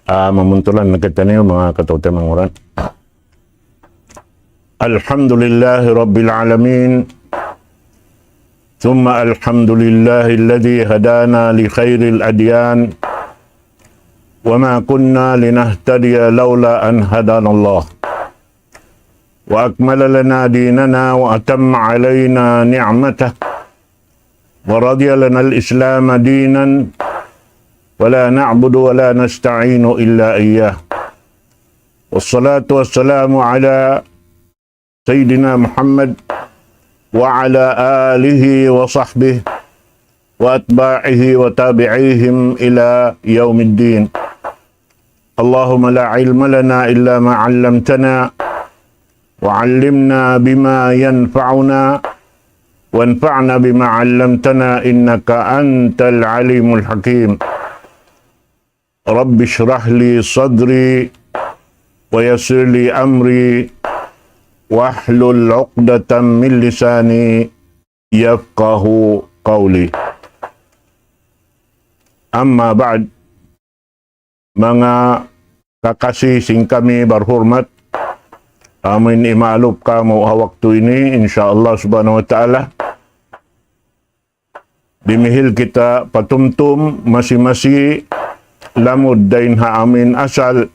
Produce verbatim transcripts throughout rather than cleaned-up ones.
Ah, mamuntulan na kitaniyu, manga kataymanghuran. الحمد لله رب العالمين، ثم الحمد لله الذي هدانا لخير الأديان، وما كنا لنهتدي لولا أن هدانا الله، وأكمل لنا ديننا وأتم علينا نعمته، ورضي لنا الإسلام دينا، ولا نعبد ولا نستعين إلا إياه. والصلاة والسلام على سيدنا محمد وعلى آله وصحبه وأتباعه وتابعيهم إلى يوم الدين. اللهم لا علم لنا إلا ما علمتنا، وعلمنا بما ينفعنا، وانفعنا بما علمتنا، إنك أنت العليم الحكيم. رب اشرح لي صدري ويسر لي أمري واحلل عقدة من لساني يفقه قولي. أما بعد، manga kakasi sin kami barhurmat, amin imaalup kamu' ha waktu ini, insya Allah subhanahu wa ta'ala. Dimihil kita patumtum masi-masi lamud dayn ha amin asal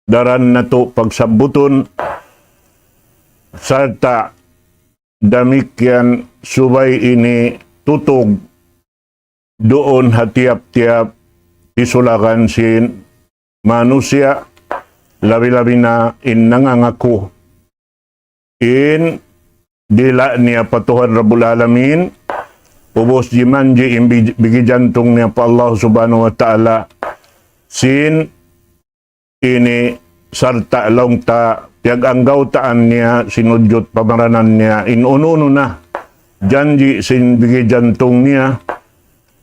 daran natu' pagsabbutun, sarta' damikkiyan subay ini tutug duun ha tiyap-tiyap isulakan sin manusiya', labi-labi na in nangangaku in dila' niya pa Tuhan Rabbul Alamin, ubus jimanji' in bi-, bigi jantung niya pa Allah Subhanahu wa Ta'ala, sin ini sarta' laung ta piyag-anggawtaan niya, sinudjut pamaranan niya, in unu-unu na janji' sin bigi jantung niya,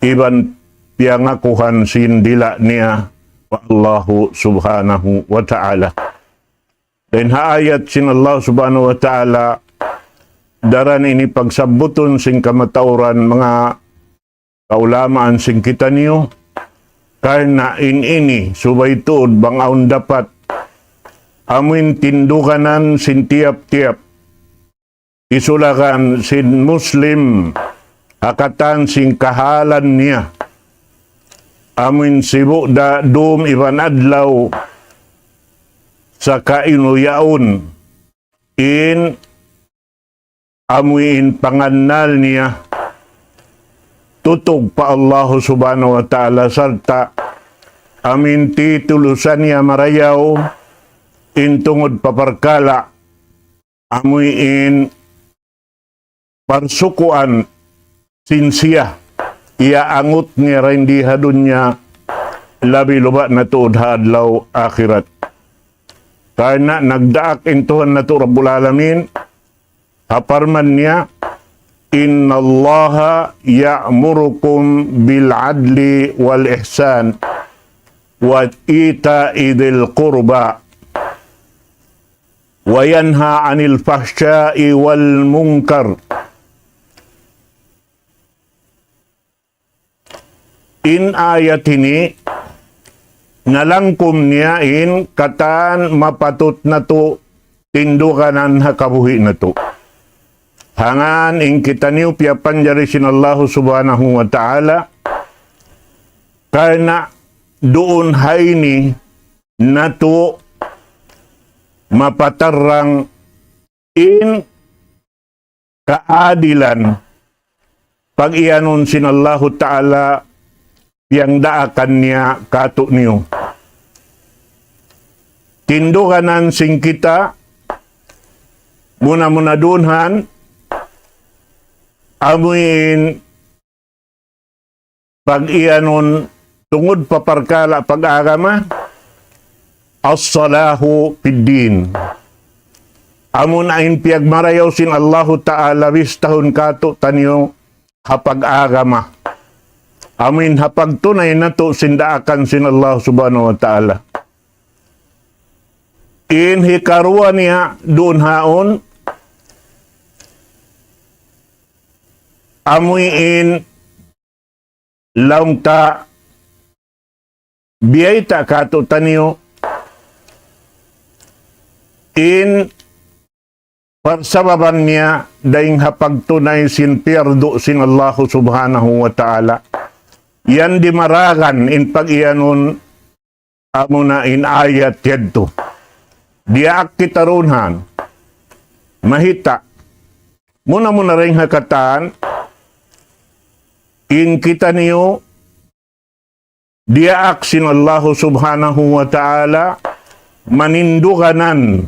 iban piyangakuhan sin dila' niya pa Allahu Subhanahu wa Ta'ala. Dayn ha ayat sin Allah Subhanahu wa Ta'ala, daran ini pagsabbutun sin kamatauran manga kaulamaan sin kitaniyu, karna' in ini subay tuud bang awn dapat amuin tinduganan sin tiyap-tiyap isulakan sin Muslim ha katan sin kahalan niya. Amuin sibu' da dum iban adlaw saka inu yaun in amuin pangannal niya tutug pa Allahu Subhanahu wa Ta'ala sarta' amuin titulusan niya marayaw in tungud pa parkala' amuin parsukuan sin siya, iyaangut niya dayn di ha dunya, labi luba' na tuud ha adlaw akhirat. Karna' nagdaak in Tuhan natu' Rabbul Alamin, ha parman niya, إن الله يأمركم بالعدل والإحسان وإيتاء ذي القربى وينهى عن الفحشاء والمنكر. In ayat ini, nalangkum niya in katan mapatut natu' tinduganan ha kabuhi' natu'. Hangkan in kitaniyu piyapanjari sin Allahu Subhanahu wa Ta'ala, karna' duun ha ini natu' mapatarrang in kaadilan pag-iyanun sin Allahu Ta'ala piyangdaakan niya kātu'niyu. Tinduganan sin kita muna-muna duun han, amuin pag-iyanun tungud pa parkala' pag-agama, الصلاح في الدين. Amun in piyagmarayaw sin Allahu Ta'ala bistahun kātu'niyu ha pag-agama. Amuin ha pagtunay natu' sin daakan sin Allah Subhanahu wa Ta'ala. In hikaruwa niya duun haun, amuin laung ta biyayta' kātu'niyu in parsababan niya dayn ha pagtunay sin piyardu sin Allahu Subhanahu wa Ta'ala. Yan dimaragan in pag-iyanun amuna in ayat yadtu. Diyaak kita duun han mahita'. Muna-muna dayn ha katan, in kitaniyu diyaak sin Allahu Subhanahu wa Ta'ala maninduganan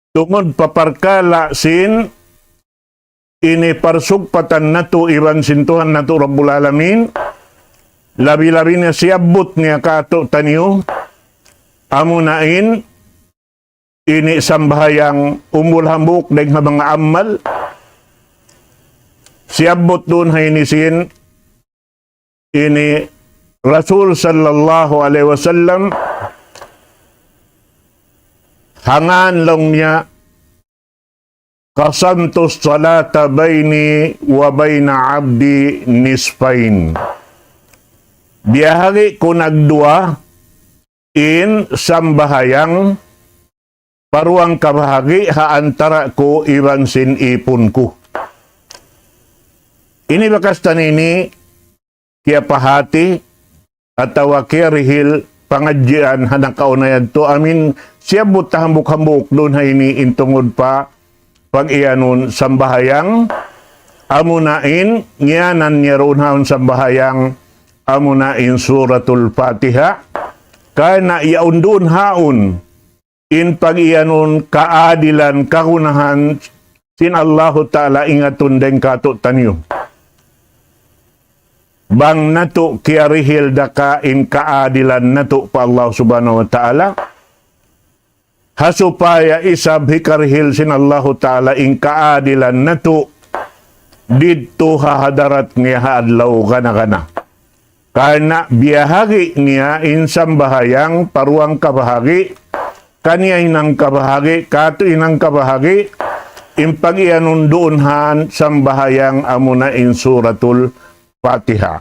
tungud pa parkala' sin ini parsugpatan natu' iban sin Tuhan natu' Rabbul Alamin, labi-labi na siyabbut niya kātu'niyu, amuna in ini sambahayang umbul hambuuk dayn ha manga amal, siyabbut duun ha ini sin ini Rasul sallallahu alayhi wasallam, hangkan laung niya, قسمت الصلاة بيني وبين عبدي نصفين. Biyahagi' ku nagduwa in sambahayang pa duwang kabahagi' ha antara' ku iban sin īpun ku. Ini bakas ta ini kiyapahāti atawa kiyarihil pangadjian ha nakauna yadtu amu in siyabbut ta hambuuk-hambuuk duun ha ini in tungud pa pag-iyanun sambahayang, amuna in ngiyanan niya duun haun sambahayang, amuna in Suratul Fatiha, karna' yaun duun haun in pag-iyanun kaadilan kagunahan sin Allahu Ta'ala ingatun dayn kātu'niyu. Bang natu' kiyarihil da ka in kaadilan natu' pa Allah Subhanahu wa Ta'ala, ha supaya isab hikarihil sin Allahu Ta'ala in kaadilan natu' didtu ha hadarat niya ha adlaw gana-gana. Karna' biyahagi' niya in sambahayang pa duwang kabahagi', kaniya hinang kabahagi', kātu' hinang kabahagi', in pag-iyanun duun haun sambahayang amuna in Suratul Fatiha.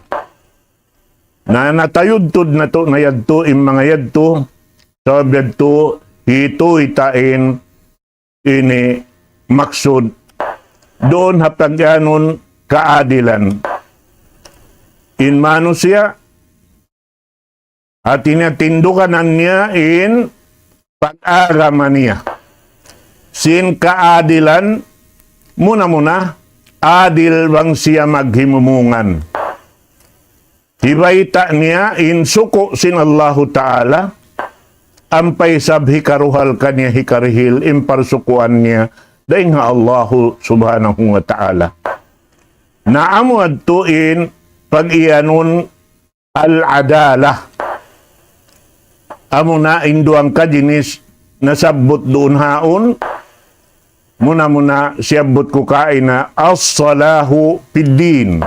Na natayudtud natu' na yadtu, in manga yadtu, sabab yadtu, hitu itain ini maksud duun ha pag-iyanun kaadilan. In manusiya', hāti niya tinduganan niya in pag-agama niya. Sin kaadilan, muna-muna, adil bang siya maghimumungan. Hibayta' niya in suku' sin Allahu Ta'ala, ampa isab hikaruhal kaniya hikarihil in parsukuan niya dayn ha Allahu Subhanahu wa Ta'ala. Na amu yadtu in pag-iyanun al-adalah. Amuna in duwang kajinis nasabbut duun haun, muna-muna siyabbut ku kaina as-salahu fid din.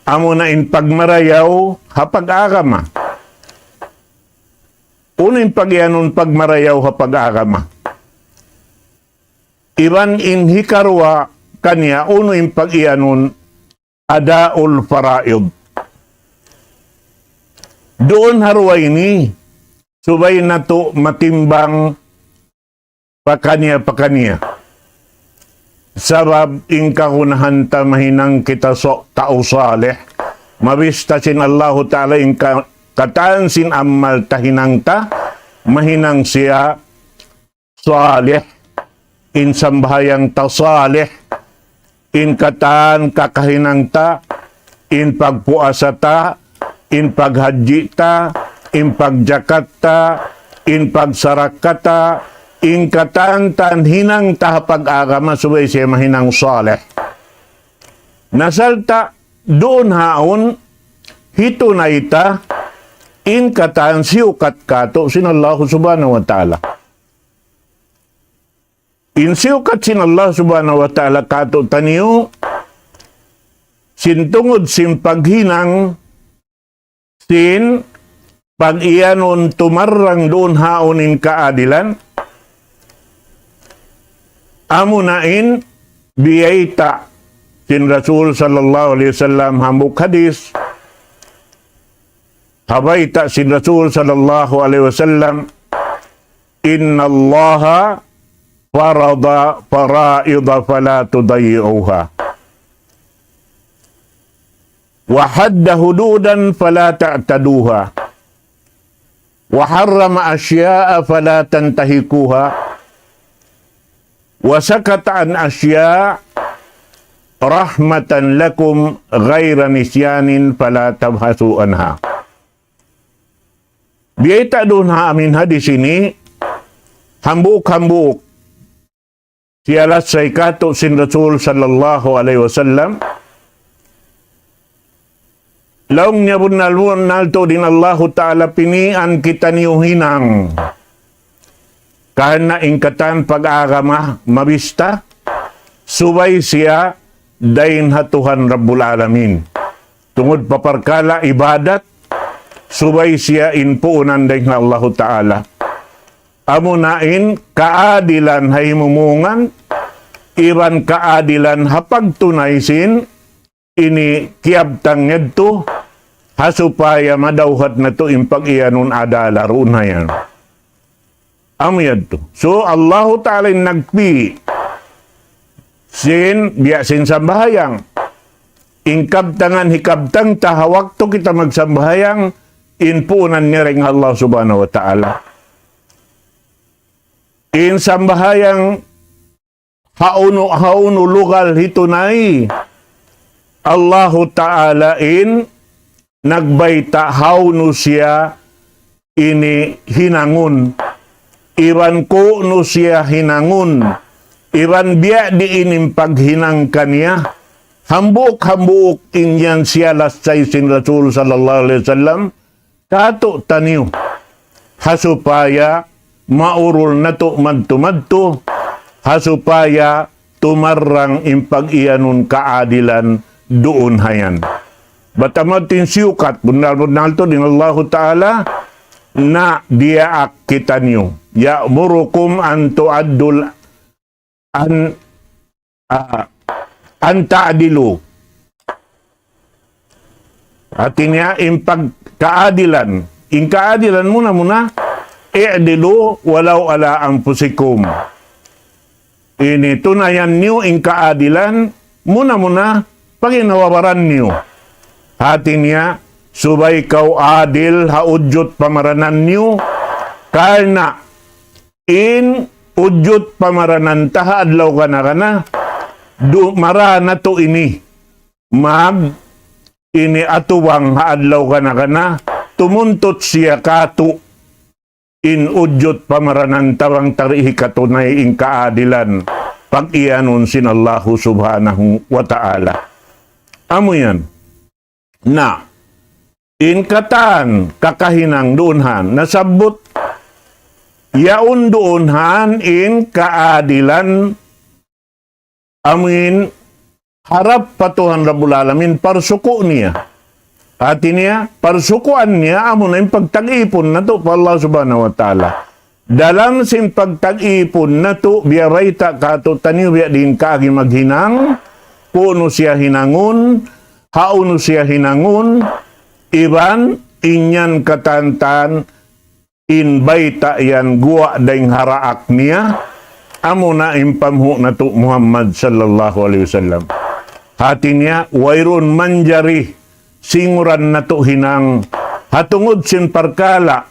Amuna in pagmarayaw ha pag-agama. Unu in pag-iyanun pagmarayaw ha pag-agama? Iban in hikaruwa kaniya, unu in pag-iyanun adaul faraid. Duun ha duwa ini, subay natu' matimbang pakaniya-pakaniya. Sabab in kagunahan ta mahinang kita sa-, tau salih. Mabista sin Allahu Ta'ala in ka-, katan sin amal ta hinang ta, mahinang siya salih. In sambahayang ta salih. In katan kakahinang ta, in pagpuasa ta, in paghajji ta, in pagjakat ta, in pagsarakka ta, in katan-katan hinang ta ha pag-agama subay siya mahinang salih. Na sarta' duun haun hitunay ta in katan siyukat kātu' sin Allahu Subhanahu wa Ta'ala. In siyukat sin Allah Subhanahu wa Ta'ala kātu'niyu, sin tungud sin paghinang, sin pag-iyanun tumarrang duun haun in kaadilan, amuna in biyayta' sin Rasul sallallahu alayhi wasallam hambuuk hadis, Ha bayta' sin Rasul sallallahu alayhi wasallam, إن الله فرض فرائض فلا تضيعوها، وحد حدودا فلا تعتدوها، وحرم أشياء فلا تنتهكوها، وسكت عن أشياء رحمة لكم غير نسيان فلا تبحثوا عنها. Biyayta' duun ha amin hadis ini, hambuuk-hambuuk. Siyalasay katu' sin Rasul sallallahu alayhi wasallam. Laung niya bunnal-bunnal tuud in Allahu Ta'ala pinian kitaniyu hinang. Karna' in katan pag-agama mabista, subay siya dayn ha Tuhan Rabbul Alamin. Tungud pa parkala' ibadat, subay siya in puunan dayn ha Allahu Ta'ala. Amuna in kaadilan ha himumungan, iban kaadilan ha pagtunay sin ini kiyabtang yadtu, ha supaya madawhat natu' in pag-iyanun adala duun ha yan. Amu yadtu. So, Allahu Ta'ala in nagpi sin, biya' sin sambahayang. In kabtangan hikabtang ta ha waktu kita magsambahayang, in puunan niya dayn ha Allah Subhanahu wa Ta'ala. In sambahayang hawnu, hawnu lugal hitunay, Allahu Ta'ala in nagbayta' hawnu siya ini hinangun. Iban ku'nu siya hinangun. Iban biya' diin in paghinang kaniya. Hambuuk-hambuuk in yan siyalasay sin Rasul sallallahu alayhi wasallam. Katu' taniyu. Ha supaya maurul natu' madtu-madtu. Ha supaya tumarrang in pag-iyanun kaadilan duun ha yan. Bat amu tin siyukat, bunnal-bunnal tuud in Allahu Ta'ala, na diyaak kitaniyu. يأمركم أن تؤدوا ال-، أن، ah, أن تعدلوا. Hati niya, in pagkaadilan. In kaadilan muna-muna, اعدلوا ولو على أنفسكم. Ini tunayan niyu in kaadilan, muna-muna, paginawabaran niyu. Hati niya, subay kaw adil ha udjut pamaranan niyu, karna' in udjut pamaranan ta ha adlaw kana-kana, du-, mara natu' ini, mag, ini atubang ha adlaw kana-kana, tumuntut siya katu'. In udjut pamaranan ta bang ta di' hikatunay in kaadilan pag-iyanun sin Allahu Subhanahu wa Ta'ala. Amu yan. Na, in katan kakahinang duun han, nasabbut yaun duun han in kaadilan amuin harap pa Tuhan Rabbul Alamin, parsuku' niya. Hati niya, parsukuan niya, amuna in pagtag-ipun natu' pa Allah Subhanahu wa Ta'ala. Dalam sin pagtag-ipun natu', biya' bayta' katu' taniyu biya' diin kaagi maghinang, ku'nu siya hinangun, hawnu siya hinangun, iban in yan katantan, in bayta' yan guwa' dayng ha daak niya, amuna in panghu' natu' Muhammad sallallahu alayhi wasallam. Hati niya, wayruun manjari singuran natu' hinang, ha tungud sin parkala',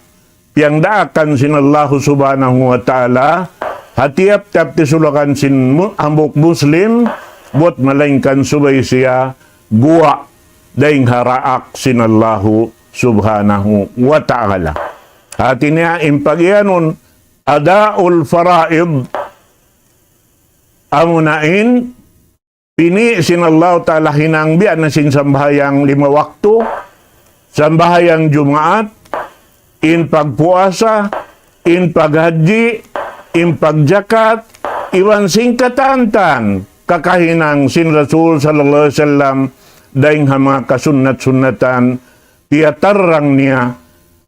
piyagdaakan sin Allahu Subhanahu wa Ta'ala, ha tiyap-tiyap tisulakan sin mu-, hambuuk Muslim, buwat malaingkan subay siya, guwa' dayng ha daak sin Allahu Subhanahu wa Ta'ala. Hati niya in pag-iyanun أداء الفرائض, amuna in pini' sin Allahu Ta'ala hinang biya' na sin sambahayang lima waktu, sambahayang Jumaat, in pagpuasa, in paghajji, in pagjakat, iban sin katantan kakahinang sin Rasul sallallahu alayhi wasallam, dayng ha manga kasunnat-sunnatan, piyatarrang niya,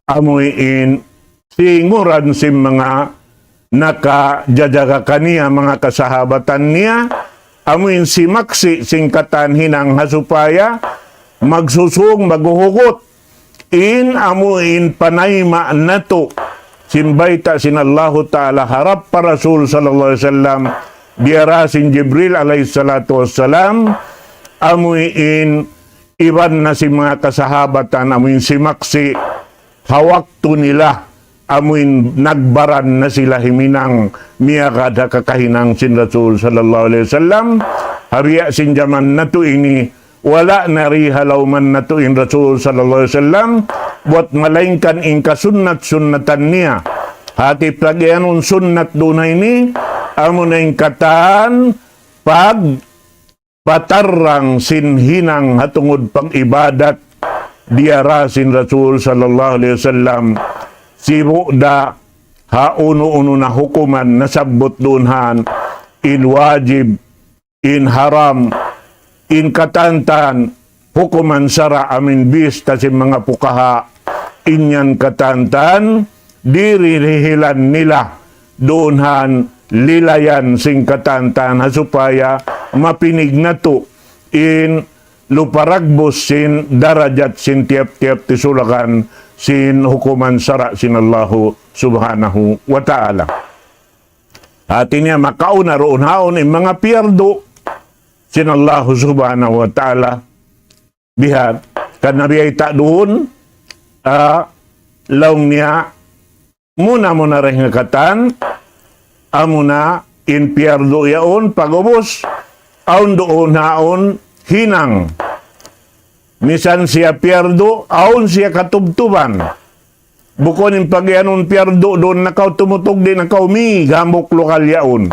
amuin singuran sin manga nakajajaga kaniya, manga kasahabatan niya, amuin simaksi' sin katan hinang ha supaya magsusung, maghuhugut, in amu in panayma' natu', sin bayta' sin Allahu Ta'ala harap pa Rasul sallallahu alayhi wasallam, diyara sin Jibril alayhi salatu wassalam, amu in iban na sin manga kasahabatan, amu in simaksi', ha waktu nila, amu in nagbaran na sila himinang miyagad ha kakahinang sin Rasul sallallahu alayhi wasallam. Ha biya' sin jaman natu' ini, wala' na di ha lawman natu' in Rasul sallallahu alayhi wasallam, buwat malaingkan in kasunnat-sunnatan niya. Hati pagiyanun sunnat duun ha ini, amu na in katan pag patarrang sin hinang ha tungud pag-ibadat diyara sin Rasul sallallahu alayhi wasallam, sibu' da ha unu-unu na hukuman nasabbut duun han, in wajib, in haram, in katantan, hukuman sara' amu in bista sin manga pukaha, in yan katantan, dirihilan nila, duun han lilayan sin katantan ha supaya mapinig natu' in luparagbus sin darajat sin tiyap-tiyap tisulakan sin hukuman sara' sin Allahu subhanahu wa ta'ala. Hati niya makauna duun haun in manga piyardu sin Allahu subhanahu wa ta'ala. Bihan, kan nabi ay ta duun, ah, laung niya, muna-muna dayn ha katan, amuna in piyardu yaun pag'ubus, awn duun haun hinang. Misan siya piyardu, awn siya katubtuban. Bukun in pagiyanun piyardu duun na kaw tumutug di' na kaw mi gambuk lugal yaun.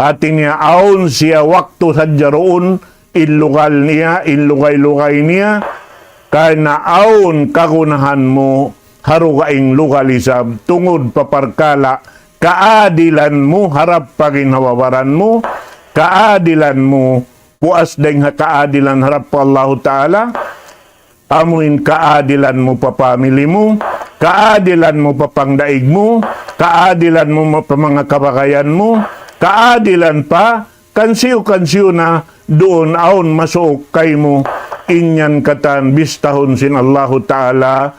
Hati niya awn siya waktu sadja duun in lugal niya, in lugay-lugay niya, karna' awn kagunahan mu ha dugaing lugal isab tungud pa parkala' kaadilan mu harap pa ginhawa-baran mu, kaadilan mu puas dayn ha kaadilan harap pa Allahu Ta'ala, amu in kaadilan mu pa pamili mu, kaadilan mu pa pangdaig mu, kaadilan mu ma-, pa manga kabagayan mu, kaadilan pa kansiyu-kansiyu na duun awn masuuk kaymu, in yan katan bistahun sin Allahu Ta'ala,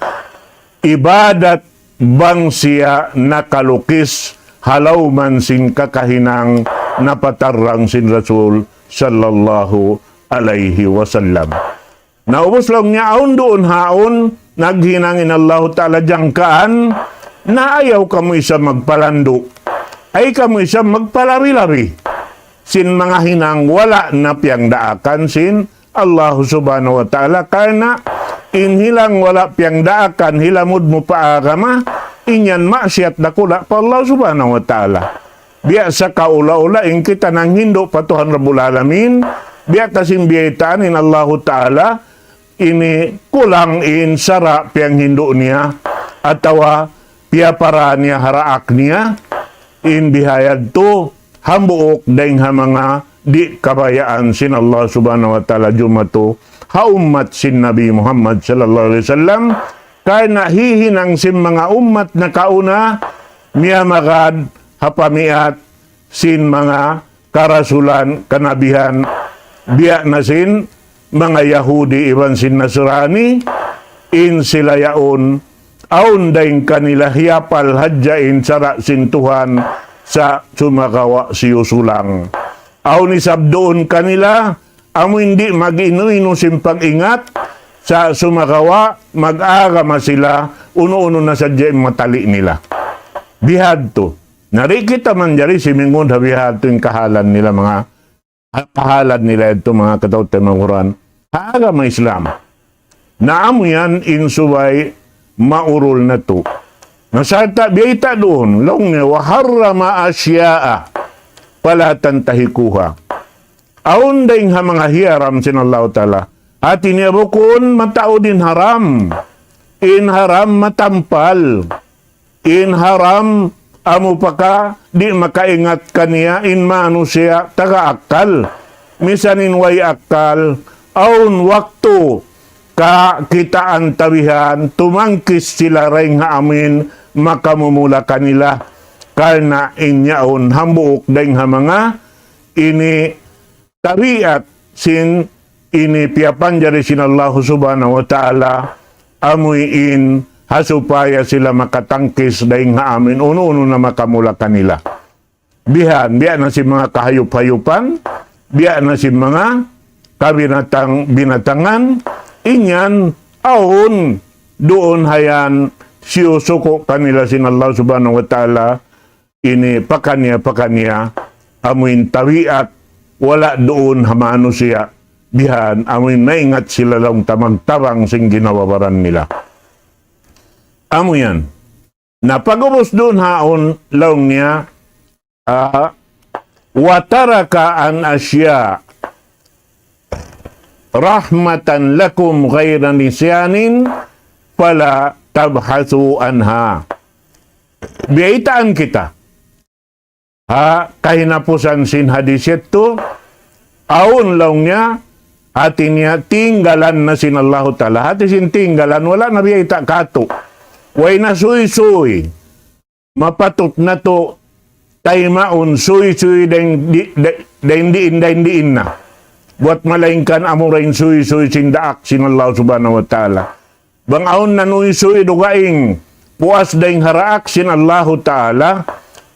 ibadat bang siya nakalukis ha lawman sin kakahinang napatarrang sin Rasul sallallahu alayhi wasallam. Na ubus laung niya awn duun haun, naghinang in Allahu Ta'ala jangkaan, na ayaw kamu isab magpalandu'. Ayaw kamu isab magpalabi-labi. Sin manga hinang wala' na piyagdaakan sin Allahu subhanahu wa ta'ala, karna' in hinang wala' piyagdaakan hilamud mu pa agama, in yan maksiyat dakula' pa Allah subhanahu wa ta'ala. Biya' sa kaula-ula in kita nanghindu' pa Tuhan Rabbul Alamin, biya' kasin biyaytaan in Allahu Ta'ala, ini kulang in sara' piyanghindu' niya, atawa piyapara niya ha daak niya, in bihayadtu, hambuuk dayn ha manga di' kabayaan sin Allah subhanahu wa ta'ala jumatu, ha ummat sin Nabi Muhammad sallallahu alayhi wasallam, karna' hihinang sin manga ummat nakauna, miyamagad, ha pamiat, sin manga karasulan, kanabihan, biya' na sin manga Yahudi iban sin Nasrani, in sila yaun, awn dayn kanila hiyapal hadja in sara' sin Tuhan sa' sumagawa' siyusulang. Awn isab duun kanila, amu in di' mag-inu-inu sin pag-ingat, sa' sumagawa' mag-agama sila, unu-unu na sadja in matali' nila. Bihadtu. Na di' kita manjari simingud ha bihadtu in kahalan nila manga, kahalan nila yadtu manga kataw-taymanghuran ha agama Islam. Na amu yan in subay maurul natu'. Na sarta' biyayta' duun, laung niya, وحرم أشياء فلا تنتهكوها. Awn dayn ha manga hiyaram sin Allahu Ta'ala. Hati niya bukun mataud in haram. In haram matampal. In haram amu pa ka di' makaingat kaniya in manusiya' taga akkal. Misan in way akkal, awn waktu kakitaan ta bihan, tumangkis sila dayn ha amu in makamumula kanila. Karna' in yaun hambuuk dayn ha manga ini tabiat sin ini piyapanjari sin Allahu subhanahu wa ta'ala, amuin ha supaya sila makatangkis dayn ha amuin unu-unu na makamula kanila. Bihan, biya' na sin manga kahayup-hayupan, biya' na sin manga kabinatang-binatangan, in yan, awn, duun ha yan, siyusuku' kanila sin Allah Subhanahu wa Ta'ala, ini pakaniya-pakaniya, amuin tabiat, wala' duun ha manusiya', bihan, amuin maingat sila laung ta magtabang sin ginhawa-baran nila. Amu yan. Na pag'ubus duun ha yaun laung niya, ah, وترك عن أشياء رحمة لكم غير نسيان فلا تبحثوا عنها. Biyaytaan kita ha kahinapusan sin hadis yadtu, awn laung niya, hati niya tinggalan na sin Allahu Ta'ala. Hati sin tinggalan, wala' na biyayta' katu'. Way na suysuy. Mapatut natu' taymaun suysuy dayn di-, da-, dayn diin, dayn diin na. Buwat malaingkan amura in suysuy sin daak sin Allah Subhanahu wa Ta'ala. Bang awn nanuysuy dugaing puas dayn ha daak sin Allahu Ta'ala,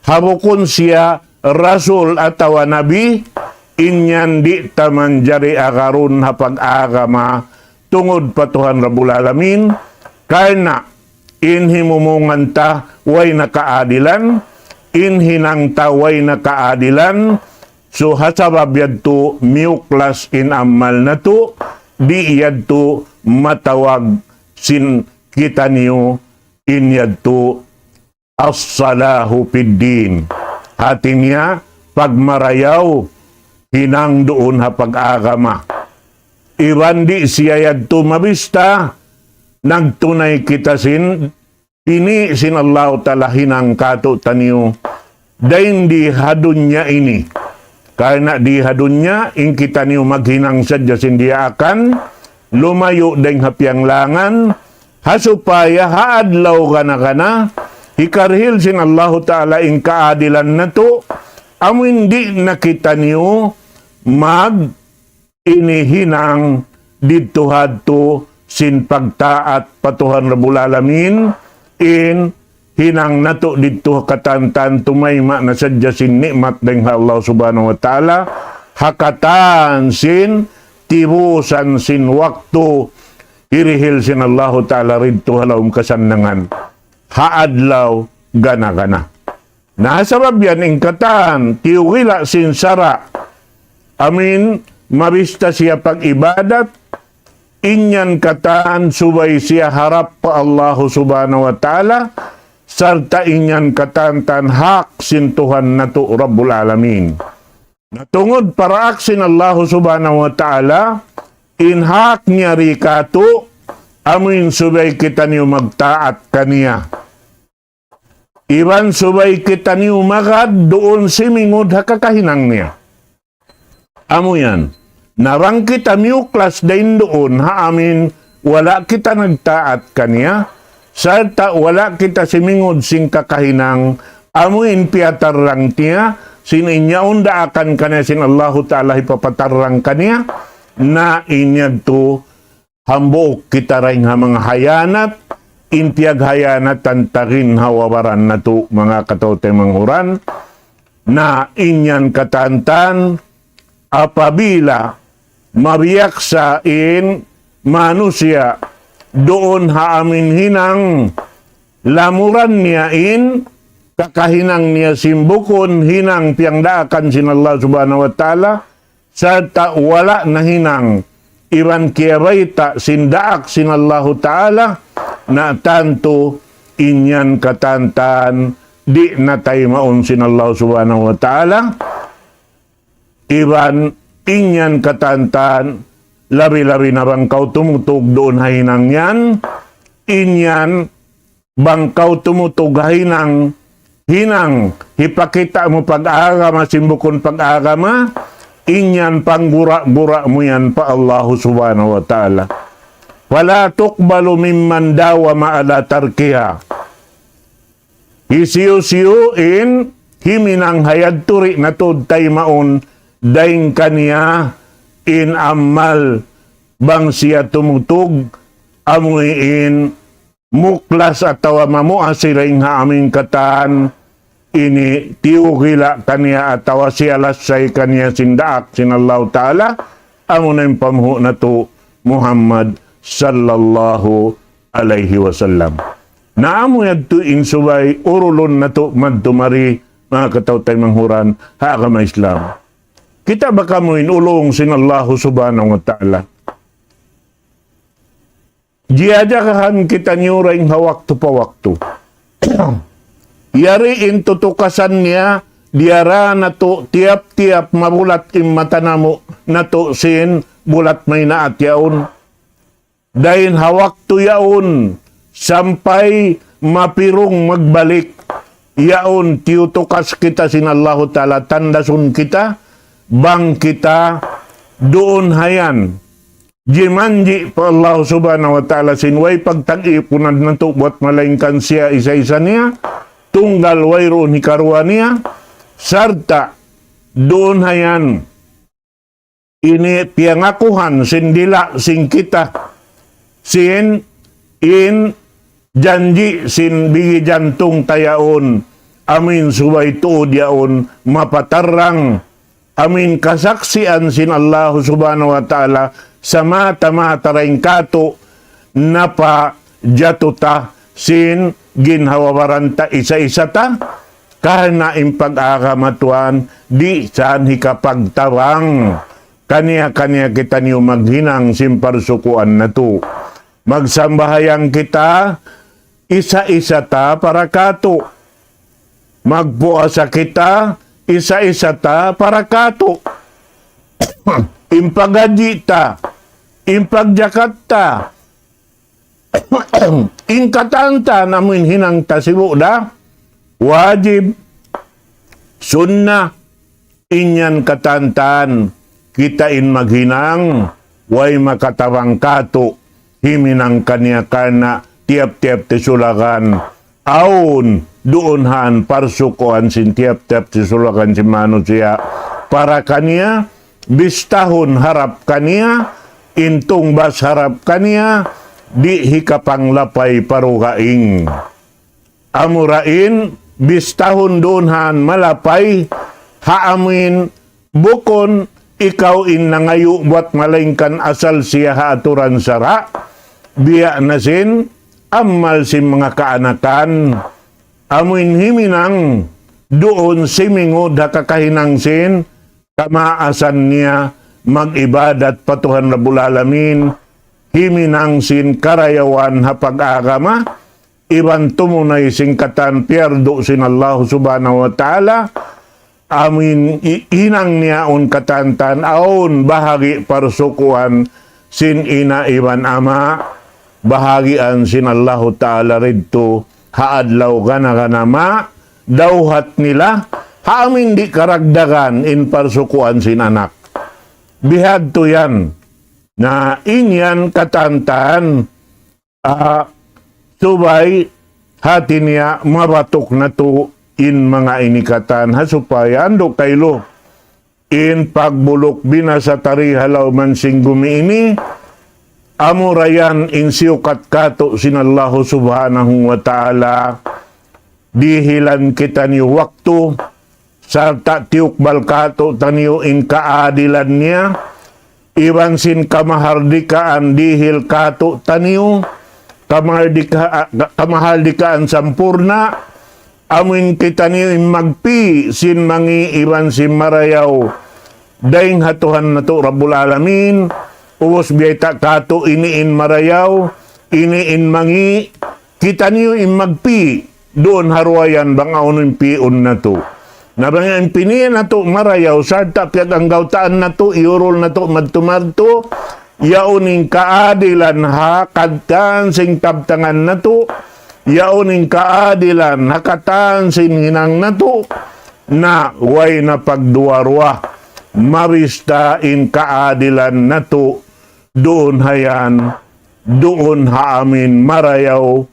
ha bukun siya rasul atawa nabi, in yan di' ta manjari agarun ha pag-agama tungud pa Tuhan Rabbul Alamin, karna' in himumungan ta way na kaadilan, in hinang ta way na kaadilan, so ha sabab yadtu miyuklas in amal natu', di' yadtu matawag sin kitaniyu in yadtu الصلاح في الدين. Hati niya, pagmarayaw hinang duun ha pag-agama. Iban di' siya yadtu mabista, nagtunay kita sin, pini' sin Allahu Ta'ala hinang katu'taniyu. Dayn di ha dunya ini. Karna' di ha dunya, in kitaniyu maghinang sadja sin diyaakan, lumayu' dayn ha piyanglangan, ha supaya ha adlaw gana-gana, hikarihil sin Allahu Ta'ala in kaadilan natu', amuin di' na kitaniyu mag ini hinang didtu hadtu sin pagtaat pa Tuhan Rabbul Alamin, in hinang natu' didtu ha katan-katan tumayma' na sadja sin ni'mat dayn ha Allah Subhanahu wa Ta'ala, ha katan sin tibusan sin waktu hirihil sin Allahu Ta'ala didtu ha lawm kasannangan. Ha adlaw gana-gana. Na sabab yan in katan, tiyugila' sin sara'. Amuin, mabista siya pag-ibadat, in yan katan subay siya harap pa Allahu Subhanahu wa Ta'ala, sarta' in yan katan-katan hak sin Tuhan natu' Rabbul Alamin. Na tungud pa daak sin Allahu Subhanahu wa Ta'ala, in hak niya di katu', amuin subay kitaniyu magtaat kaniya. Iban subay kitaniyu magad duun simingud ha kakahinang niya. Amu yan. Na bang kita miyuklas dayn duun ha amuin wala' kita nagtaat kaniya, sarta' wala' kita simingud sin kakahinang, amuin piyatarrang niya, sin in yaun daakan kaniya sin Allahu Ta'ala hipapatarrang kaniya, na in yadtu hambuuk kita dayn ha manga hayanat, in piyaghayanatan ta ginhawa-baran natu', manga kataymanghuran, na in yan katan-katan, apabila mabiyaksa in manusiya' duun ha amuin hinang, lamuran niya in kakahinang niya sin bukun hinang piyagdaakan sin Allah Subhanahu wa Ta'ala, sarta' wala' nahinang iban kiyabayta' sin daak sin Allahu Ta'ala, na tantu in yan katan-katan di' na taymaun sin Allah Subhanahu wa Ta'ala, iban in yan katan-katan labi-labi na bang kaw tumutug duun ha hinang yan, in yan bang kaw tumutug ha hinang, hinang, hipakita' mu pag-agama, sin bukun pag-agama, in yan panggura-gura mu yan pa Allahu Subhanahu wa Ta'ala. فلا تقبل ممن داوم على تركها. Hisiyu-siyu in himinang ha yadtu di' na tuud taymaun dayn kaniya in amal bang siya tumutug amuin muklas atawa mamuas dayn ha amuin katan ini tiyugila' kaniya atawa siyalasay kaniya sin daak sin Allahu Ta'ala, amuna in panghu' natu' Muhammad sallallahu alayhi wasallam. Na amu yadtu in subay urulun natu' madtu mari, manga kataw-taymanghuran ha agama Islam. Kita' ba kamu in ulung sin Allahu Subhanahu wa Ta'ala? Jiyajagahan kitaniyu dayn ha waktu pa waktu. Yari in tutukasan niya, diyara natu' tiyap-tiyap mabulat in mata namu', natu' sin bulat maynaat yaun. Dayn ha waktu yaun, sampay mapirung magbalik, yaun tiyutukas kita sin Allahu Ta'ala, tandasun kita, bang kita duun hayan. Jimanji' pa Allah Subhanahu wa Ta'ala sin way pagtag-ipunan natu' buat malaingkan siya isa-isa niya, tunggal wayruun hikaruwa niya, sarta' duun hayan ini piyangakuhan sin dila' sin kita, sin in janji' sin bigi jantung ta yaun, amuin subay tuud yaun mapatarrang, amuin kasaksian sin Allah Subhanahu wa Ta'ala, sa mata-mata dayn katu' napajatu ta sin ginhawa-baran ta isa-isa ta, karna' in pag-agama tuwan, di' san hikapagtabang. Kaniya-kaniya kitaniyu maghinang sin parsukuan natu'. Magsambahayang kita, isa-isa ta para katu'. Magpuasa kita, isa-isa ta para katu'. In paghaji ta, in pagjakat ta, in katan-katan amuin hinang ta sibu' da, wajib, sunnah, in yan katan-katan kita in maghinang, way makatabang katu', himinang kaniya karna' tiyap-tiyap tisulagan. Awn, duun han parsukuan sin tiyap-tiyap tisulagan sin manusiya'. Para kaniya, bistahun harap kaniya, in tungbas harap kaniya, di' hikapanglapay pa dugaing. Amura in, bistahun duun han malapay, ha amuin bukun ikaw in nangayu' buat malaingkan asal siya ha aturan sara', biya' na sin amal sin manga kaanakan. Amuin himinang duun simingud ha kakahinang sin kamaasan niya mag-ibadat pa Tuhan Rabbul Alamin, himinang sin karayawan ha pag-agama, iban tumunay sin katan piyardu sin Allah Subhanahu wa Ta'ala, amuin i-, hinang niya yaun katan-katan awn bahagi' parsukuan sin ina' iban ama', bahagian sin Allahu Ta'ala didtu ha adlaw gana-gana ma, dawhat nila, ha amuin di' karagdagan in parsukuan sin anak. Bihadtu yan. Na in yan katan-katan, ah, subay hati niya mabatuk natu' in manga ini katan ha supaya andu' kailu in pagbuluk binasa ta di ha lawm sin gumi ini, amura yan in siyukat katu' sin Allahu Subhanahu wa Ta'ala, dihilan kitaniyu waktu, sarta' tiyukbal katu' taniyu in kaadilan niya, iban sin kamahardikaan dihil katu' taniyu, kamahardika-, kamahardikaan sampurna', amuin kitaniyu in magpi' sin mangi' iban sin marayaw, dayn ha Tuhan natu' Rabbul Alamin, ubus biyayta' katu' ini in marayaw, ini in mangi', kitaniyu in magpi', duun ha duwa yan bang awn in pi'un natu'. Na bang in pini' natu' marayaw, sarta' piyaganggawtaan natu', iyurul natu' madtu-madtu, yaun in kaadilan ha katan sin kabtangan natu', yaun in kaadilan ha katan sin hinang natu', na way na pagduwa-ruwa, mabista in kaadilan natu', duun ha yan, duun ha amuin marayaw,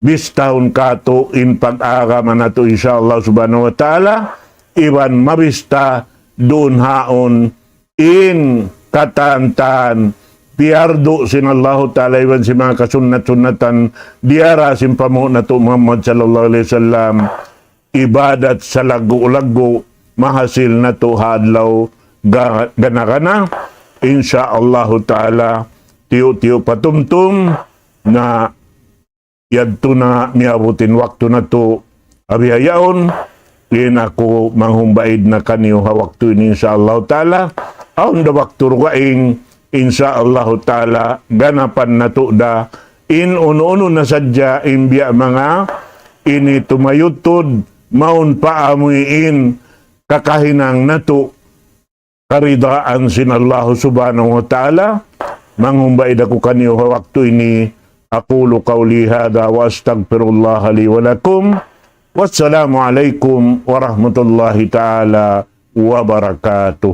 bistahun katu' in pag-agama natu', insya Allah Subhanahu wa Ta'ala, iban mabista duun ha yaun in katan-katan piyardu sin Allahu Ta'ala iban sin manga kasunnat-sunnatan diyara sin panghu' natu' Muhammad sallallahu alayhi wasallam, ibadat salaggu'-laggu', mahasil natu' ha adlaw ga-, gana-gana. Insya Allahu Ta'ala, tiyu'-tiyu' patumtum na yadtu na miyabut in waktu natu' ha bihaun, in aku manghumbaid na kaniyu ha waktu ini, insya Allahu Ta'ala. Awn da waktu dugaing, insya Allahu Ta'ala, ganapan natu' da in unu-unu na sadja in biya' manga ini tumayutud, mawn pa amuin kakahinang natu' karidaan sin Allahu Subhanahu wa Ta'ala. Manghumbaid aku kaniyu ha waktu ini. أقول قولي هذا وأستغفر الله لي ولكم. والسلام عليكم ورحمة الله تعالى وبركاته.